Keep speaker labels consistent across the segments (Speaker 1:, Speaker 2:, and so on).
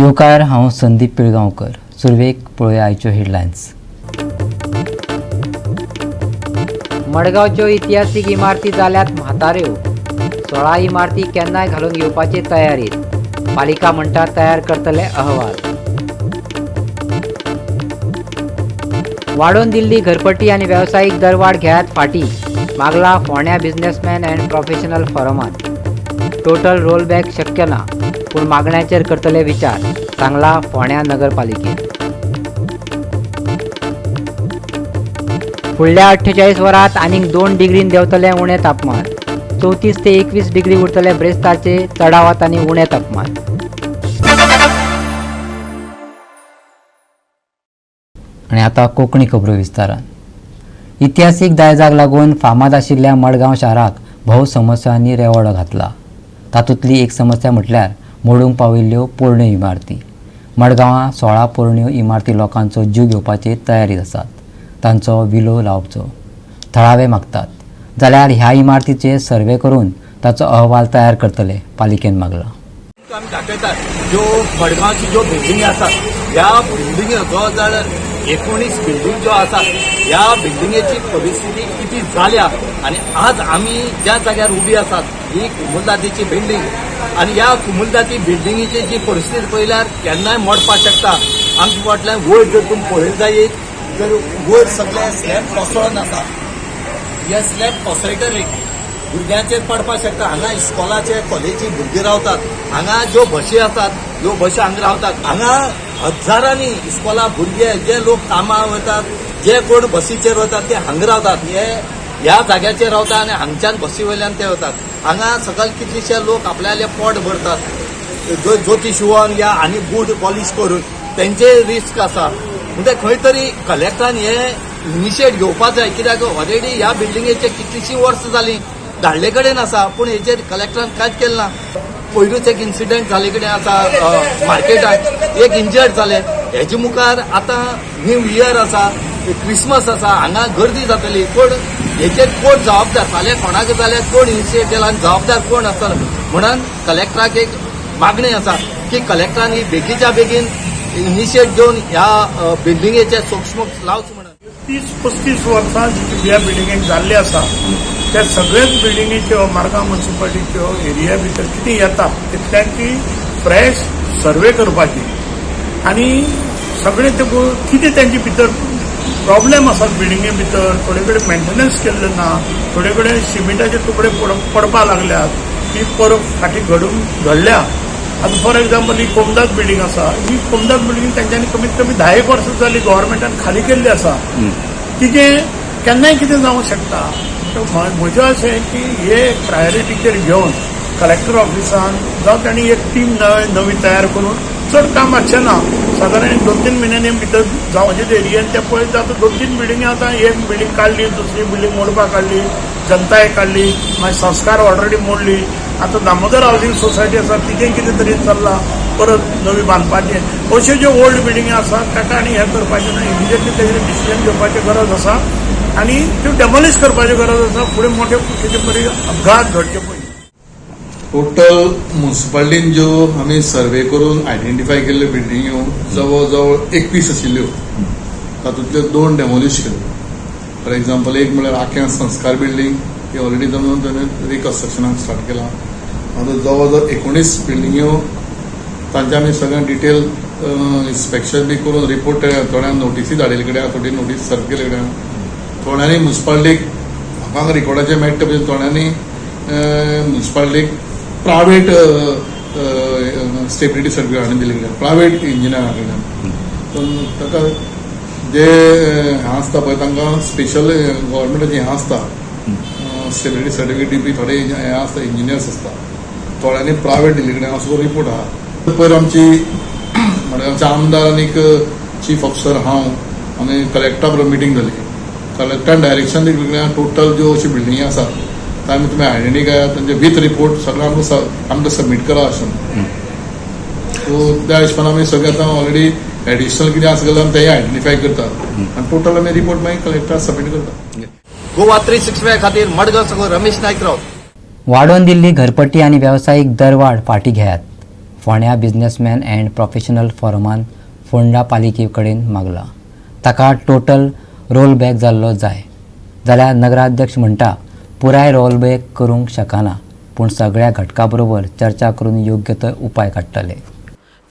Speaker 1: येवकार, हांव संदीप पिळगांवकर. सुरवेक पळोवया आयच्यो हेडलायन्स. मडगांवच्यो इतिहासीक इमारती जाल्यात म्हाताऱ्यो. 16 इमारती केन्नाय घालून घेवपाचे तयारीत. पालिका म्हणटा तयार करतले अहवाल. वाडोवन दिल्ली घरपट्टी आनी वेवसायीक दरवाड घेयात फाटी, मागला फोंड्या बिझनेसमॅन अँड प्रोफेशनल फोरमान. टोटल रोलबॅक शक्य ना, पूण मागण्याचेर करतले विचार, सांगला फोंड्या नगरपालिकेन. फुडल्या 48 वरांत आनीक 2 डिग्रीन देंवतलें उणें तापमान. 34 ते 21 डिग्री उरतले ब्रेस्तारचे चडावत आनी उणें तापमान. आनी आतां कोंकणी खबरो विस्तारान. इतिहासीक दायजाक लागून फामाद आशिल्ल्या मडगांव शाराक भोव समस्यांनी रेवाडो घातला. तातूंतली एक समस्या म्हटल्यार मोडूंक पाविल्ल्यो पोरण्यो इमारती. मडगांवां 16 पोरण्यो इमारती लोकांचो जीव घेवपाचे तयारीत आसात. तांचो विलो लावचो थळावे मागतात, जाल्यार ह्या इमारतीचे सर्वे करून ताचो अहवाल तयार करतले, पालिकेन मागला.
Speaker 2: आमी दाखयतात, ज्यो मडगांवची ज्यो बिल्डिंगी आसात, ह्या बिल्डिंगी जवळ जवळ 19 बिल्डिंग ज्यो आसात, ह्या बिल्डिंगेची परिस्थिती किती जाल्या. आनी आज आमी ज्या जाग्यार उबी आसात ही कुमुलदातीची बिल्डिंग आनी ह्या कुमुलदाती बिल्डिंगेची जी परिस्थिती पळयल्यार केन्नाय मोडपाक शकता. आमच्या फाटल्यान वयर जर तुमी पळयत जायत तर वयर सगळे स्लॅब कोसळून आसा. हे स्लॅब कोसळटरी भुरग्यांचेर पडपाक शकता. हांगा इस्कॉलाचे कॉलेजी भुरगीं रावतात. हांगा ज्यो बशी आसात, ह्यो बशी हांगा रावतात. हांगा हजारांनी इस्कॉला भुरगे, जे लोक कामाक वतात, जे कोण बसीचेर वतात, ते हांगा रावतात. हे ह्या जाग्याचेर रावता आनी हांगच्यान बसी वयल्यान ते वतात. हांगा सकयल कितलेशे लोक आपल्याले पोट भरतात, ज्योती शिवोन या आनी बूट पॉलिश करून. तेंचे रिस्क आसा. म्हणजे खंय तरी कलेक्टरान हे इनिशिएट घेवपाक जाय, कित्याक ऑलरेडी ह्या बिल्डिंगेचे कितलीशीं वर्सां जालीं धाडले कडेन आसा, पूण हेचेर कलेक्टरान कांयच केलें ना. पयरूच एक इन्सिडंट जाले कडेन आसा, मार्केटात एक इंजर्ड जाले. हेजे मुखार आतां न्यू इयर आसा, क्रिसमस आसा, हांगा गर्दी जातली. कोण हेचेर कोण जबाबदार? फाल्यां कोणाक जाल्यार कोण इनिशिएट केला आनी जबाबदार कोण आसतलो? म्हणून कलेक्टराक एक मागणी आसा की कलेक्टरान ही बेगीच्या बेगीन इनिशिएट घेवन ह्या बिल्डिंगेचे सोक्षमोक्ष लावचो म्हणून.
Speaker 3: 30-35 वर्सां ह्या बिल्डिंगेक जाल्ले आसा, त्या सगळ्याच बिल्डिंगेच्यो मार्गांव म्युन्सिपालिटीच्यो एरिया भितर कितें येता तितल्यांची फ्रेश सर्वे करपाची आनी सगळे ते कितें तेंचे भितर प्रॉब्लेम आसात. बिल्डिंगे भितर थोडे कडेन मेंटेनन्स केल्लें ना, थोडे कडेन सिमिटाचे तुकडे पडपाक लागल्यात. ती परत फाटीं घडून घडल्या. आतां फॉर एग्जाम्पल, ही कोमदाद बिल्डींग आसा. ही कोमदाद बिल्डींग तेंच्यांनी कमीत कमी 10 एक वर्सां जाली गव्हर्मेंटान खाली केल्ली आसा. तिजें केन्नाय कितें जावंक शकता. तर म्हजें अशें की हे प्रायोरिटीचेर घेवन कलेक्टर ऑफिसान जावं तांणी एक टीम नवी तयार करून, चड काम आसचें ना, सादारण 2-3 म्हयन्यांनी भितर जावपाचें एरियेन ते पळयत. आतां 2-3 बिल्डिंगी, आतां एक बिल्डींग काडली, दुसरी बिल्डींग मोडपाक काडली, जनताय काडली, मागीर संस्कार ऑलरेडी मोडली. आतां दामोदर हावसिंग सोसायटी आसा, तिजें कितें तरी चल्लां परत नवी बांदपाचें. अश्यो ज्यो ओल्ड बिल्डिंगी आसात ताका आनी हें करपाचें ना. इमिजिएटली तेजेर डिसिजन घेवपाची गरज आसा आनी त्यो डेमोलिश करपाची गरज आसा, फुडें मोठे कितें तरी अपघात घडचे पयलीं.
Speaker 4: टोटल म्युन्सिपालिटीन ज्यो आमी सर्वे करून आयडेंटिफाय केल्ल्यो बिल्डिंग्यो जवळ जवळ 21 आशिल्ल्यो. तातूंतल्यो दोन डेमोलिश केल्यो. फॉर एग्जाम्पल, एक म्हळ्यार आख्या संस्कार बिल्डींग, ती ऑलरेडी जमून ताणें रिकन्स्ट्रक्शनाक स्टार्ट केलां. आतां जवळ जवळ 19 बिल्डिंग्यो, तांचे आमी सगळें डिटेल इन्स्पेक्शन बी करून रिपोर्ट, थोड्यांक नोटीसी धाडिल्ले कडेन, थोडी नोटीस सर्व केल्ले कडेन. थोड्यांनी म्युन्सिपालिटीक, लोकांक रिकॉर्डाचेर मेळटा पळय, थोड्यांनी म्युन्सिपालिटीक प्रायवेट स्टेबिलिटी सर्टिफिकेट हाडून दिल्ली कडेन, प्रायवेट इंजिनियरा कडल्यान. पूण ताका जे हें आसता पळय, तांकां स्पेशल गव्हर्मेंटाचें हें आसता, स्टेबिलिटी सर्टिफिकेट दिवपी थोडे हें आसता, इंजिनियर्स आसता. थोड्यांनी प्रायवेट दिल्ली कडेन असो रिपोर्ट आहा. पयर आमची मडगांवचे आमदार आनीक चीफ ऑफिसर, हांव आनी कलेक्टरा बरोबर मिटींग जाली. कलेक्टरान डायरेक्शन दिल्लें, टोटल ज्यो अश्यो बिल्डिंगी आसात ते आमी तुमी आयडेंटिफाय, तांचे विथ रिपोर्ट सगळें आमकां सबमीट करा अशें. सो त्या हिशोबान आमी सगळें आतां ऑलरेडी एडिशनल कितें आसा जाल्यार आमी तेय आयडेंटिफाय करतात आनी टोटल आमी रिपोर्ट मागीर कलेक्टराक सबमीट करता.
Speaker 2: गोवा 365 खातीर मडगांव साकून रमेश नायक राऊत.
Speaker 1: वाडोवन दिल्ली घरपट्टी आनी वेवसायीक दरवाड फाटीं घेयात. फोंड्या बिझनेसमॅन अँड प्रोफेशनल फोरमान फोंडा पालिके कडेन मागलां. ताका टोटल रोलबॅक जाल्लो जाय. जाल्यार नगराध्यक्ष म्हणटा पुराय रोलबॅक करूंक शकना, पूण सगळ्या घटकां बरोबर चर्चा करून योग्य तो उपाय काडटले.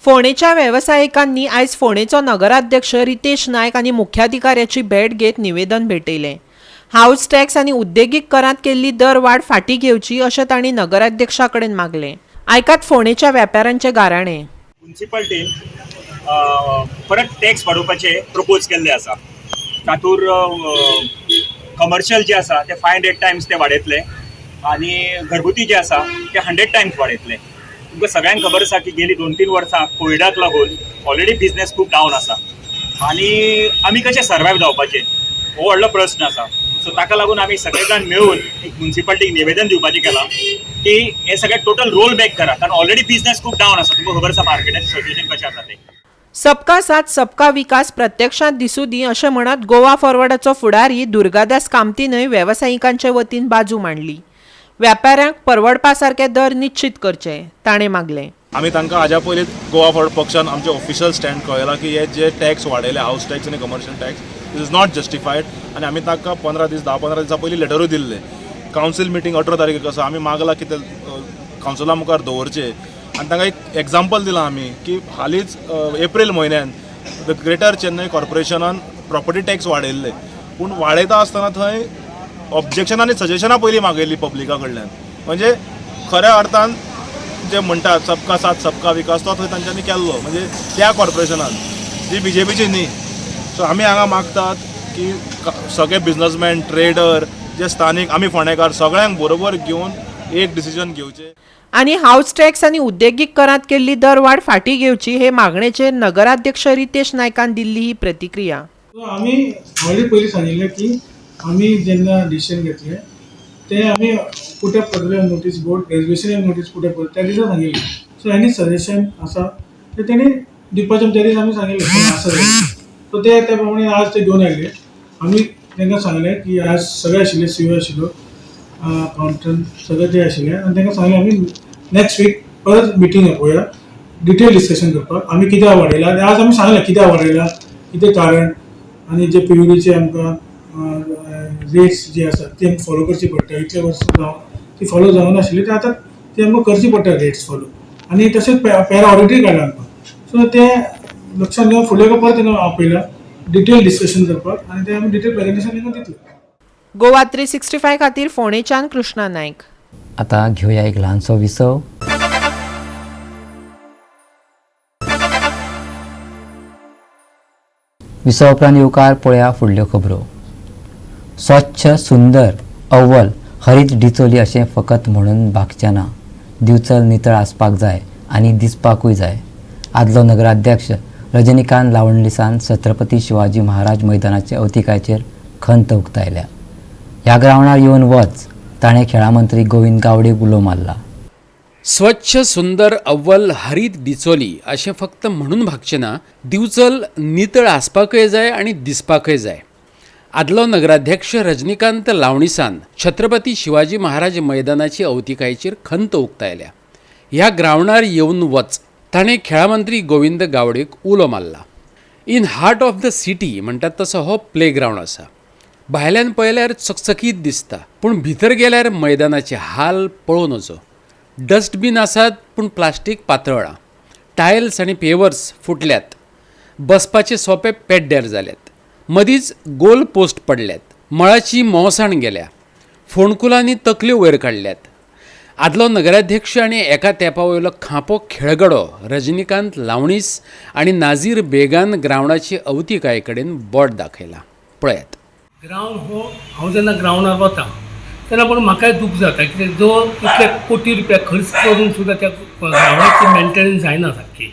Speaker 5: फोंडेच्या वेवसायिकांनी आयज फोंडेचो नगराध्यक्ष रितेश नायक आनी मुख्याधिकाऱ्याची भेट घेत निवेदन भेटयलें. हावस टॅक्स आनी उद्देगीक करांत केल्ली दरवाड फाटीं घेवची अशें तांणी नगराध्यक्षा कडेन मागलें. आयकात फोंडेच्या व्यापाऱ्यांचे गाराणें.
Speaker 6: म्युनिसिपालिटीन परत टॅक्स वाडोवपाचे प्रपोज केल्ले आसा. तातूंत कमर्शियल जे आसा ते 500 टायम्स ते वाडयतले आनी घरगुती जे आसा ते 100 टायम्स वाडयतले. तुमकां सगळ्यांक खबर आसा की गेली 2-3 वर्सां कोविडाक लागून ऑलरेडी बिजनेस खूब डावन आसा आनी आमी कशें सर्वायव जावपाचें हो व्हडलो प्रस्न आसा. सो ताका लागून आमी सगळे जाण मेळून एक म्युनिसिपालिटीक निवेदन दिवपाचें केलां की हे सगळें टोटल रोल बॅक करा, कारण ऑलरेडी बिजनेस खूब डावन आसा. तुमकां खबर आसा मार्केटाचें सिच्युएशन कशें आसा तें.
Speaker 5: सबका साथ सबका विकास प्रत्यक्षांत दिसूं दी अशें म्हणत गोवा फॉरवर्डाचो फुडारी दुर्गादास कामतीनय वेवसायिकांचे वतीन बाजू मांडली. व्यापाऱ्यांक परवडपा सारके दर निश्चित करचे ताणें मागलें.
Speaker 7: आमी तांकां हाज्या पयलींच गोवा फॉरवर्ड पक्षान आमचे ऑफिशियल स्टँड कळयला की हे जे टॅक्स वाडयले, हावस टॅक्स आनी commercial tax, this is not justified. आनी आमी तांकां 15 दीस, 10-15 दिसां पयलीं लेटरूय दिल्ले. कावन्सील मिटींग 18 तारखेक आसा. आमी मागला की ते कावन्सिला मुखार दवरचे आनी तांकां एक एग्जाम्पल दिलां आमी की हालींच एप्रील म्हयन्यान the greater Chennai कॉर्पोरेशनान प्रॉपर्टी टॅक्स वाडयल्ले, पूण वाडयता आसतना थंय ऑब्जेक्शनां आनी सजेशनां पयलीं मागयल्ली पब्लिका कडल्यान. म्हणजे खऱ्या अर्थान जे म्हणटात सबका साथ सबका विकास, तो थंय तांच्यांनी केल्लो, म्हणजे त्या कॉर्पोरेशनान जी बीजेपीची न्ही. सो आमी हांगा मागतात की सगळे बिजनसमॅन, ट्रेडर, जे स्थानीक आमी फोंडेकार, सगळ्यांक बरोबर घेवन एक डिसिजन घेवचें.
Speaker 5: आनी हावस टॅक्स आनी उद्देगीक करांत केल्ली दरवाड फाटीं घेवची हे मागणेचेर नगराध्यक्ष रितेश नायकान दिल्ली ही प्रतिक्रिया.
Speaker 8: सो आमी ऑलरेडी पयलीं सांगिल्लें की आमी जेन्ना डिसिजन घेतलें तें आमी पुट अप करतले notice board, resolution notice put up करतले त्या दिसा सांगिल्लें. सो एनी सजेशन आसा तें तेणी दिवपाचें त्या दिसा आमी सांगिल्लें आसा. सो ते त्या प्रमाणे आज ते घेवन आयले. आमी तांकां सांगलें की आज सगळे आशिल्ले, सीओ आशिल्लो, अकाउंटंट, सगळे ते आशिल्ले आनी तांकां सांगलें आमी नेक्स्ट वीक परत मिटींग आपोवया डिटेल डिस्कशन करपाक, आमी कित्याक वाडयला. आनी आज आमी सांगलें कित्याक वाडयला, कितें कारण आनी जे पीयूडीचे आमकां रेट्स जे आसात ते आमकां फॉलो करची पडटा. इतले वर्सां जावन ती फॉलो जावनाशिल्ली, ते आतां ती आमकां करची पडटा रेट्स फॉलो. आनी तशेंच पॅरा ऑडिटूय काडला आमकां. सो ते लक्षात घेवन फुडले परत तांकां आपयला डिटेल डिस्कशन करपाक आनी ते आमी डिटेल प्रेजेंटेशन तांकां दितले.
Speaker 5: गोवा 365 खातीर फोंडेच्यान कृष्णा नायक.
Speaker 1: आता घेवया एक ल्हानसो विसव. विसव उपरांत येवकार. पळया फुडल्यो खबरो. स्वच्छ, सुंदर, अव्वल, हरीत डिचोली अशें फकत म्हणून भागचें ना. दिवचल नितळ आसपाक जाय आनी दिसपाकूय जाय. आदलो नगराध्यक्ष रजनीकांत लावणीसान छत्रपती शिवाजी महाराज मैदानाचे अवतिकायेचेर खंत उक्तायल्या. ह्या ग्रावंडार येवन वच, ताणें खेळां मंत्री गोविंद गावडेक उलो मारला.
Speaker 9: स्वच्छ, सुंदर, अव्वल, हरीत डिचोली अशें फक्त म्हणून भागचें ना. दिवचल नितळ आसपाकय जाय आनी दिसपाकय जाय. आदलो नगराध्यक्ष रजनीकांत लावणीसान छत्रपती शिवाजी महाराज मैदानाची अवतिकायेचेर खंत उक्तायल्या. ह्या ग्रावंडार येवन वच, ताणें खेळां मंत्री गोविंद गावडेक उलो मारला. In heart of the city म्हणटात तसो हो प्ले ग्रावंड आसा. भायल्यान पळयल्यार चकचकीत दिसता, पूण भितर गेल्यार मैदानाचे हाल पळोवं नजो. डस्टबीन आसात, पूण प्लास्टीक पातळ्ळां. टायल्स आनी पेवर्स फुटल्यात. बसपाचे सोपे पेड्ड्यार जाल्यात. मदींच गोल पोस्ट पडल्यात. मळाची मोवसाण गेल्या. फोंडकुलांनी तकल्यो वयर काडल्यात. आदलो नगराध्यक्ष आनी एका तेंपा वयलो खांपो खेळगडो रजनीकांत लावणीस आनी नाझीर बेगान ग्रावंडाची अवतिकाये कडेन बोट दाखयलां. पळयात.
Speaker 10: ग्रावंड हो, हांव जेन्ना ग्रावंडार वता तेन्ना पूण म्हाकाय दूख जाता, कित्याक जो इतले कोटी रुपया खर्च करून सुद्दां त्या ग्रावंडाची मेंटेनन्स जायना सारकी.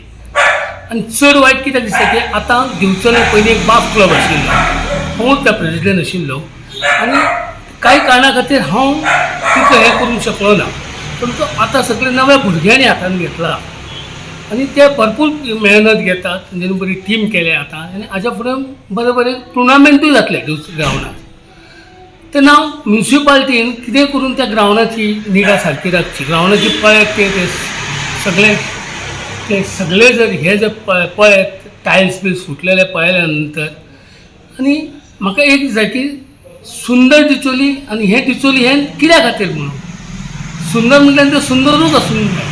Speaker 10: आनी चड वायट कित्याक दिसता की आतां दिवचले पयलीं एक बाफ क्लब आशिल्लो. हांवूच त्या प्रेजिडेंट आशिल्लो आनी कांय कारणा खातीर हांव तितलो हें करूंक शकलो ना. पूण तो आतां सगळे नव्या भुरग्यांनी हातान घेतला आनी ते भरपूर मेहनत घेतात. तेंच्यांनी बरी टीम केल्या आतां आनी हाज्या फुडें बरे बरे टुर्नामेंटूय जातले ग्रावंडार. तेन्ना म्युनिसिपालिटीन कितें करून त्या ग्रावंडाची निगा सारकी राखची. ग्रावंडाची पळयत ते सगळे ते सगळे जर हे जर पळयत टायल्स बिल्स फुटलेले पळयल्या नंतर आनी म्हाका एक दिसता की सुंदर डिचोली आनी हें डिचोली हें कित्या खातीर म्हणून सुंदर म्हटल्यार तें सुंदरूच आसूंक जाय.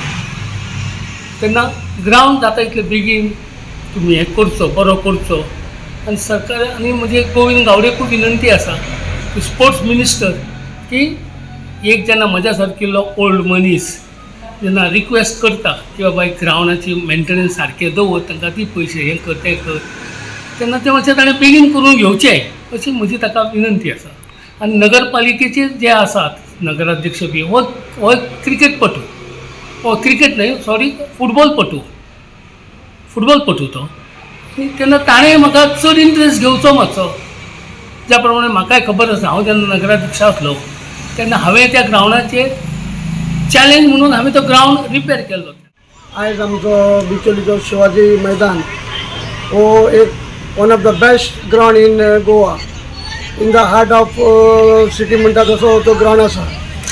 Speaker 10: तेन्ना ग्रावंड जाता इतले बेगीन तुमी हें करचो, बरो करचो. आनी सरकार आनी म्हजी गोविंद गावडेकूय विनंती आसा की स्पोर्ट्स मिनिस्टर की एक जेन्ना म्हज्या सारकिल्लो ओल्ड मनीस जेन्ना रिक्वेस्ट करता की बाबा एक ग्रावंडाची मेंटेनन्स सारकें दवर, तांकां दी पयशे, हें कर तें कर, तेन्ना तें मातशें ताणें बेगीन करून घेवचें अशी म्हजी ताका विनंती आसा. आनी नगरपालिकेचे जे आसात नगराध्यक्ष बी हो क्रिकेटपटू, हो क्रिकेट न्हय सॉरी फुटबॉलपटू, फुटबॉलपटू तो. आनी तेन्ना ताणें म्हाका चड इंट्रस्ट घेवचो मातसो, ज्या प्रमाणे म्हाकाय खबर आसा हांव जेन्ना नगराध्यक्ष आसलो तेन्ना हांवें त्या ग्रावंडाचेर चॅलेंज म्हणून हांवें तो ग्रावंड रिपेर केल्लो.
Speaker 11: आयज आमचो बिचोलीचो शिवाजी मैदान हो एक one of the best ground in Goa, in the heart of city म्हणटा तसो तो ग्रावंड आसा.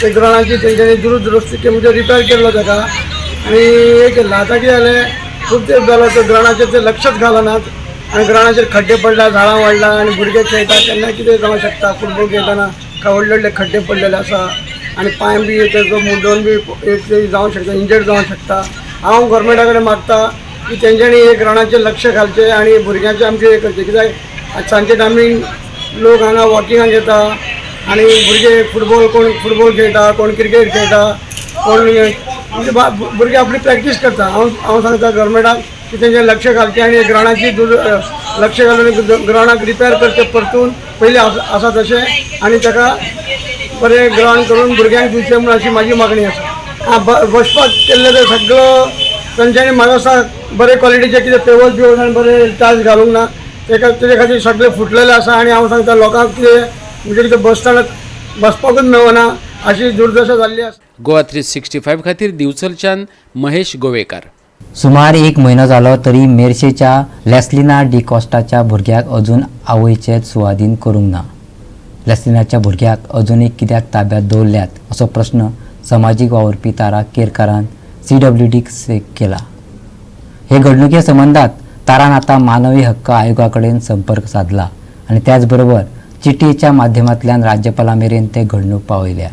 Speaker 11: ते ग्रावंडाची तेंच्यांनी दुरुस्ती म्हणजे रिपेर केल्लो ताका आनी हे केल्लो. आतां कितें जालें, खूब तेंप जालो तो ग्रावंडाचेर ते लक्षच घालनात आनी ग्रावंडाचेर खड्डे पडल्या, झाडां वाडला आनी भुरगे खेळटा तेन्ना कितें जावंक शकता. फुटबॉल खेळटना काय व्हडले व्हडले खड्डे पडलेले आसा आनी पांय बी तेजो मुड्डोन बी एक जावंक शकता, इंजर्ड जावंक शकता. हांव गोवोरमेंटा कडेन मागता की तेंच्यांनी हे ग्रावंडाचेर लक्ष घालचें आनी भुरग्यांचें आमचें हें करचें. कित्याक सांजचे टायमींग लोक हांगा वॉकिंगाक येता आनी भुरगे फुटबॉल, कोण फुटबॉल खेळटा, कोण क्रिकेट खेळटा, कोण म्हणजे भुरगे आपली प्रॅक्टीस करता. हांव सांगता गव्हर्मेंटाक की तेंचें लक्ष घालचें आनी ग्रावंडाची लक्ष घालून ग्रावंडाक रिपेर करचें परतून पयलीं आसा तशें आनी ताका बरें ग्रावंड करून भुरग्यांक दिवचें म्हूण अशी म्हाजी मागणी आसा. आं, बसपाक केल्लें तें सगळो तेंच्यांनी म्हाका दिसता बरे क्वॉलिटीचे कितें पेवर्स बिवर्स आनी बरे टायल्स घालूंक ना, तेका तेजे खातीर सगळें फुटलेलें आसा. आनी हांव सांगता लोकांक कितें म्हणजे कितें बसतना बसपाकूच मेळना अशी दुर्दशा जाल्ली आसा.
Speaker 9: गोवा 365 खातीर दिवचलच्यान महेश गोवेकार.
Speaker 1: सुमार एक म्हयनो जालो तरी मेरशेच्या लेस्लिना डिकॉस्टाच्या भुरग्याक अजून आवयचे सुवादीन करूंक ना. लेस्लिनाच्या भुरग्याक अजूनय कित्याक ताब्यांत दवरल्यात असो प्रस्न समाजीक वावुरपी तारा केरकारान CWDक केला. हे घडणुके संबंदात तारान आतां मानवी हक्क आयोगा कडेन संपर्क सादला आनी त्याच बरोबर चिटयेच्या माध्यमांतल्यान राज्यपाला मेरेन ते घडणूक पावयल्या.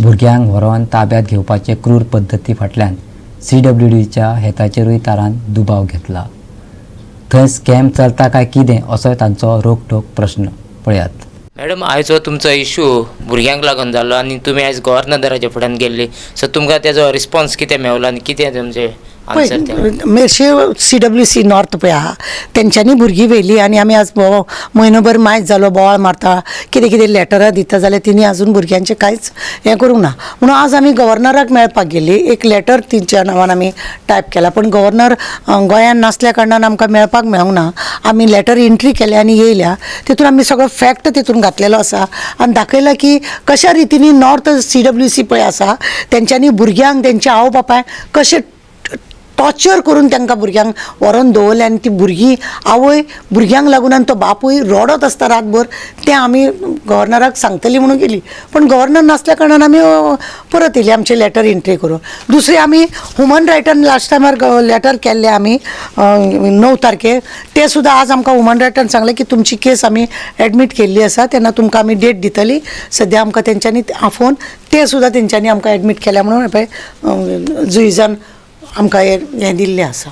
Speaker 1: भुरग्यांक व्हरोन ताब्यांत घेवपाचे क्रूर पद्दती फाटल्यान CWDच्या हेताचेरूय तारान दुबाव घेतला. थंय स्कॅम चलता काय कितें असोय तांचो रोखठोक प्रस्न. पळयात.
Speaker 12: मॅडम, आयज हो तुमचो इशू भुरग्यांक लागून जालो आनी तुमी आयज गव्हर्नराच्या फुड्यान गेल्ली, सो तुमकां तेजो रिस्पॉन्स कितें मेवलो आनी कितें तुमचें आन्सर
Speaker 13: पळय, मेरशे CWC north पळय आहा तेंच्यांनी भुरगीं व्हेली आनी आमी आज म्हयनोभर मायज जालो बोवाळ मारता, कितें कितें लेटरां दिता जाल्यार तिणी आजून भुरग्यांचें कांयच हें करूंक ना. म्हणून आज आमी गव्हर्नराक मेळपाक गेली, एक लेटर तिच्या नांवान आमी टायप केला, पूण गव्हर्नर गोंयान नासल्या कारणान आमकां मेळपाक मेळूंक ना. आमी लेटर एंट्री केल्या आनी येयल्या, तितून आमी सगळो फॅक्ट तितून घातलेलो आसा आनी दाखयला की कशा रितीनी नॉर्थ CWC पळय आसा तेंच्यांनी भुरग्यांक तेंच्या आवय बापायक कशें टॉर्चर करून तांकां भुरग्यांक व्हरोन दवरलें आनी ती भुरगीं आवय भुरग्यांक लागून आनी तो बापूय रडत आसता रातभर, तें आमी गव्हर्नराक सांगतली म्हणून गेली, पूण गव्हर्नर नासल्या कारणान आमी परत येयली आमचें लेटर एंट्री करून. दुसरें आमी ह्युमन रायटान लास्ट टायमार लेटर केल्लें आमी 9 तारखेर, तें सुद्दां आज आमकां ह्युमन रायटान सांगलें की तुमची केस आमी एडमीट केल्ली आसा, तेन्ना तुमकां आमी डेट दितली. सद्या आमकां तेंच्यांनी आफोवन तें सुद्दां तेंच्यांनी आमकां एडमीट केल्या म्हणून पळय जुईजान आमकां हें दिल्लें आसा.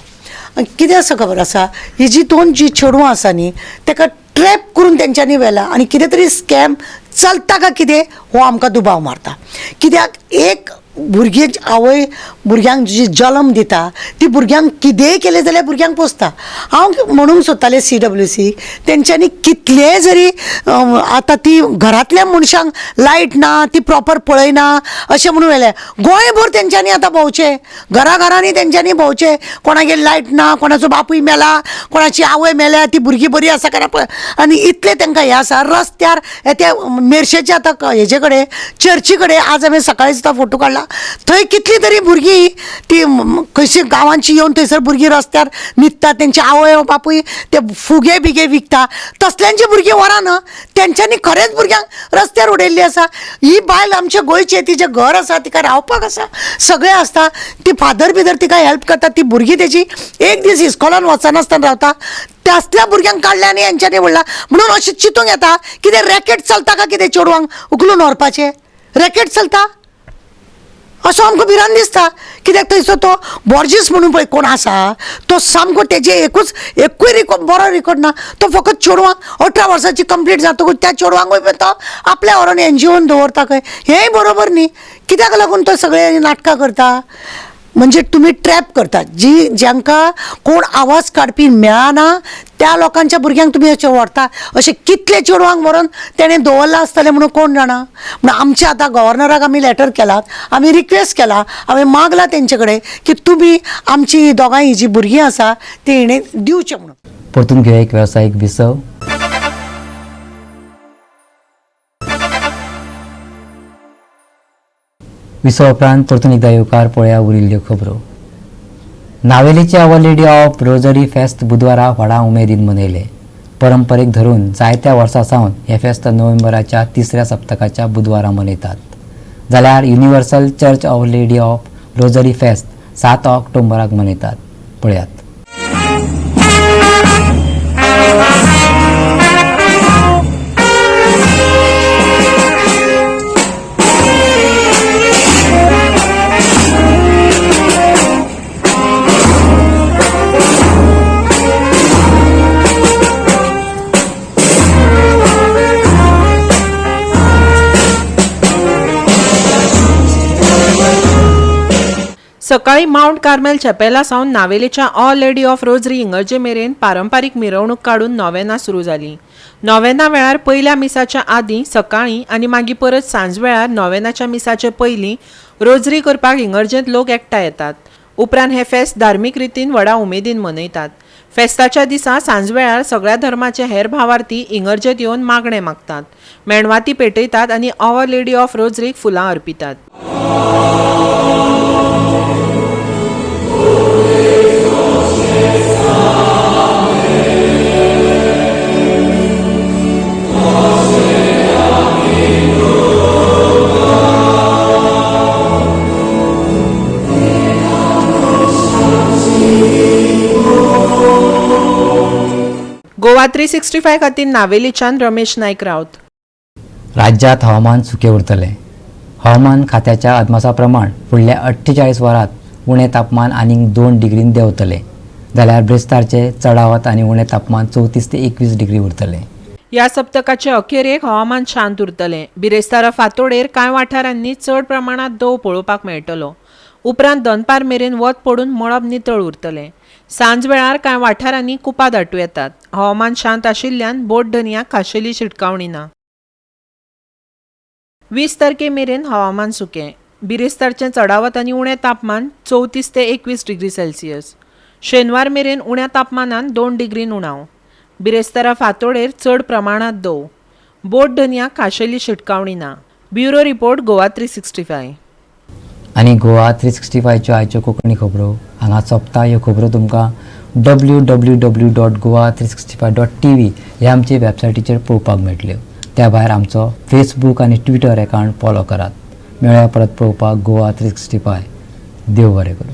Speaker 13: कितें आसा खबर आसा, ही जी दोन जी चेडवां आसा न्ही ताका ट्रॅप करून तेंच्यांनी व्हेला आनी कितें तरी स्कॅम चलता काय कितें हो आमकां दुबाव मारता. कित्याक एक भुरगीं आवय भुरग्यांक जी जल्म दिता ती भुरग्यांक कितेंय केलें जाल्यार भुरग्यांक पोसता. हांव म्हणूंक सोदतालें CWC तेंच्यांनी कितलेंय जरी आतां ती घरांतल्या मनशांक लायट ना, ती प्रॉपर पळयना अशें म्हणून व्हेलें. गोंयभर तेंच्यांनी आतां भोंवचें, घराघरांनी तेंच्यांनी भोंवचें, कोणागेर लायट ना, कोणाचो बापूय मेला, कोणाची आवय मेल्या, ती भुरगीं बरी आसा काय ना पळय, आनी इतलें तेंकां हें आसा. रस्त्यार त्या मेरशेच्या आतां हेजे कडेन चर्ची कडेन आज हांवें सकाळीं सुद्दां फोटो काडला, थंय कितली तरी भुरगीं ती खंयची गांवांची येवन थंयसर भुरगीं रस्त्यार न्हिदता, तेंचे आवय बापूय ते फुगे बिगे विकता, तसल्यांची भुरगीं व्हरा न्हू. तेंच्यांनी खरेंच भुरग्यांक रस्त्यार उडयल्ली आसा. ही बायल आमच्या गोंयची, तिचें घर आसा, तिका रावपाक आसा, सगळें आसता, ती फादर बिदर तिका हेल्प करता. ती भुरगीं तेजी एक दीस इस्कॉलान वचनासतना रावता, त्यासल्या भुरग्यांक काडल्या आनी हेंच्यांनी व्हडला. म्हणून अशें चिंतूंक येता कितें रॅकेट चलता काय कितें चेडवांक उखलून व्हरपाचें रॅकेट चलता असो आमकां भिरांत दिसता. कित्याक थंयसर तो बॉर्जीस म्हणून पळय कोण आसा तो सामको तेजे एकूय रिकॉर्ड बरो रिकॉर्ड ना. तो फकत चेडवांक 18 वर्सांची कंप्लीट जातकूच त्या चेडवांकूय पण तो आपल्या व्हरोन एनजीओन दवरता खंय. हेंय बरोबर न्ही. कित्याक लागून तो सगळे नाटकां करता म्हणजे तुमी ट्रॅप करतात. जी जांकां कोण आवाज काडपी मेळना त्या लोकांच्या भुरग्यांक तुमी अशें व्हरता. अशें कितले चेडवांक व्हरोन तेणें दवरलां आसतलें म्हणून कोण जाणा. म्हणून आमचे आतां गव्हर्नराक आमी लेटर केलात, आमी रिक्वेस्ट केला, हांवें मागलां तेंचे कडेन की तुमी आमची दोगांय ही जी भुरगीं आसा ती हिणें दिवचें म्हणून.
Speaker 1: परतून घेवया एक वेवसायीक विसव. विसवा उपरांत परतून एकदा येवकार पळया उरिल्ल्यो खबरो. नावेलीचे our lady of rosary फेस्त बुधवारा व्हडा उमेदीन मनयले. परंपरेक धरून जायत्या वर्सां सावन हें फेस्त नोव्हेंबराच्या तिसऱ्या सप्तकाच्या बुधवारा मनयतात. जाल्यार universal church of lady of rosary फेस्त 7 ऑक्टोबराक मनयतात. पळयात.
Speaker 5: सकाळी मावंट कार्मेल चॅपेला सावन नावेलीच्या ऑल लेडी ऑफ रोजरी इंगर्जे मेरेन पारंपारीक मिरवणूक काडून नोवेना सुरू जाली. नोवेना वेळार पयल्या मिसाच्या आदीं सकाळीं आनी मागीर परत सांजवेळार नोवेनाच्या मिसाचे पयलीं रोजरी करपाक इंगर्जेंत लोक एकठांय येतात. उपरांत हें फेस्त धार्मीक रितीन व्हडा उमेदीन मनयतात. फेस्ताच्या दिसा सांजवेळार सगळ्या धर्माचे हेर भावार्थी इंगर्जेंत येवन मागणें मागतात, मेणवाती पेटयतात आनी our lady of रोजरीक फुलां अर्पितात. गोवा 365 खातीर नावेलीच्यान रमेश नायक राऊत.
Speaker 1: राज्यात हवामान सुकें उरतलें. हवामान खात्याच्या अदमासा प्रमाण फुडल्या 48 वरांत उणें तापमान आनीक 2 डिग्रीन देंवतलें. जाल्यार ब्रेस्तारचें चडावत आनी उणें तापमान 34 ते 21 डिग्री उरतलें.
Speaker 5: ह्या सप्तकाचे अखेरेक हवामान शांत उरतलें. बिरेस्तारा फांतोडेर कांय वाठारांनी चड प्रमाणांत दंव पळोवपाक मेळटलो. उपरांत दनपार मेरेन वत पडून मळब नितळ उरतलें. सांजवेळार कांय वाठारांनी कुपां दाटूं येतात. हवामान शांत आशिल्ल्यान बोट धनयांक खाशेली शिटकावणी ना. 20 तारखे मेरेन हवामान सुकें. बिरेस्तारचें चडावत आनी उणें तापमान 34 ते 21 डिग्री सेल्सियस. शेनवार मेरेन उण्या तापमानान 2 डिग्रीन उणाव. बिरेस्तारा फांतोडेर चड प्रमाणांत दंव. बोट धनयांक खाशेली शिटकावणी ना. Bureau report, Goa 365.
Speaker 1: आनी गोवा 365च्यो आयच्यो कोंकणी खबरो हांगा सोंपता. ह्यो खबरो तुमकां www.goa365.tv ह्या आमचे वेबसायटीचेर पळोवपाक मेळटल्यो. त्या भायर आमचो फेसबूक आनी ट्विटर एकावंट फॉलो करात. मेळया परत पळोवपाक गोवा 365. देव बरें करूं.